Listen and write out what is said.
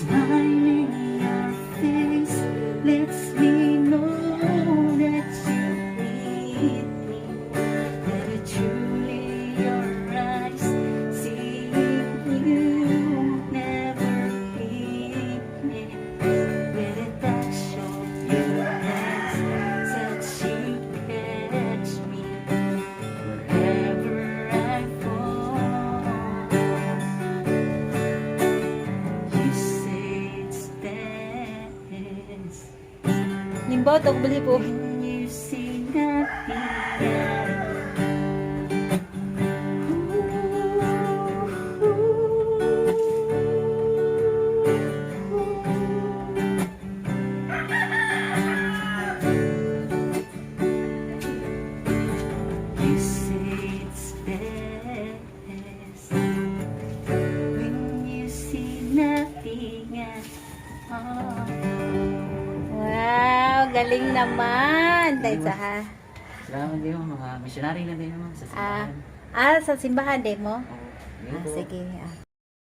Smile in your face lets me know that you need me. That truly your eyes seeing you never leave me. With a touch of your hands, such you catch me wherever I fall. You say it's best Nimbot og balibo. When you say nothing at all. Ooh. You say it's best when you see nothing at all. Wow, galing naman. Dahil sa ha. Salamat din mo, mga missionary na din mo sa Ah, simbahan. ah, sa simbahan din mo? Oo, yun Ah, po. sige. Ah.